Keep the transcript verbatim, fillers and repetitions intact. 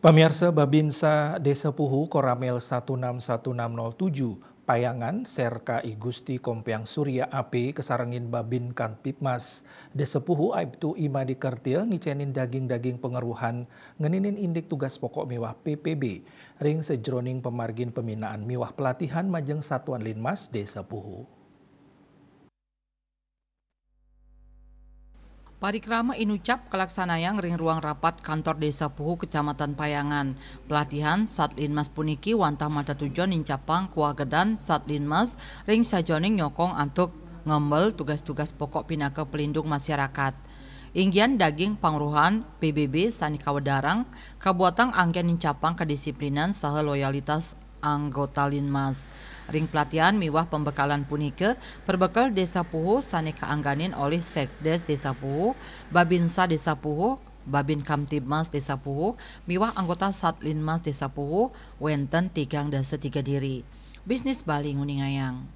Pamiarsa, Babinsa Desa Puhu Koramil satu enam satu enam nol tujuh, Payangan, Serka I Gusti Kompiang Surya A P, kasarengin Babin Kamtibmas Desa Puhu, aibtu Ima Dikertia, ngicenin daging-daging pangaruhan ngeninin indik tugas pokok miwah P P B ring sajroning pamargin pembinaan miwah pelatihan majeng Satuan Linmas Desa Puhu. Parikrama inucap kalaksanayang ring ruang rapat kantor Desa Puhu, Kecamatan Payangan. Pelatihan Satlinmas puniki wantah matetujon nincapang kawagedan Satlinmas ring sajeroning nyokong antuk ngemban tugas-tugas pokok pinaka pelindung masyarakat. Inggian daging pangaruhan P B B sane kawedarang kabuatang anggén nincapang kedisiplinan saha loyalitas anggota Linmas. Ring pelatihan miwah pembekalan punika, perbekel Desa Puhu sane kaangganin olih Sekdes Desa Puhu, Babinsa Desa Puhu, Babin Kamtibmas Desa Puhu, miwah anggota Satlinmas Desa Puhu wenten tigang dasa tiga diri. Bisnis Bali nguningayang.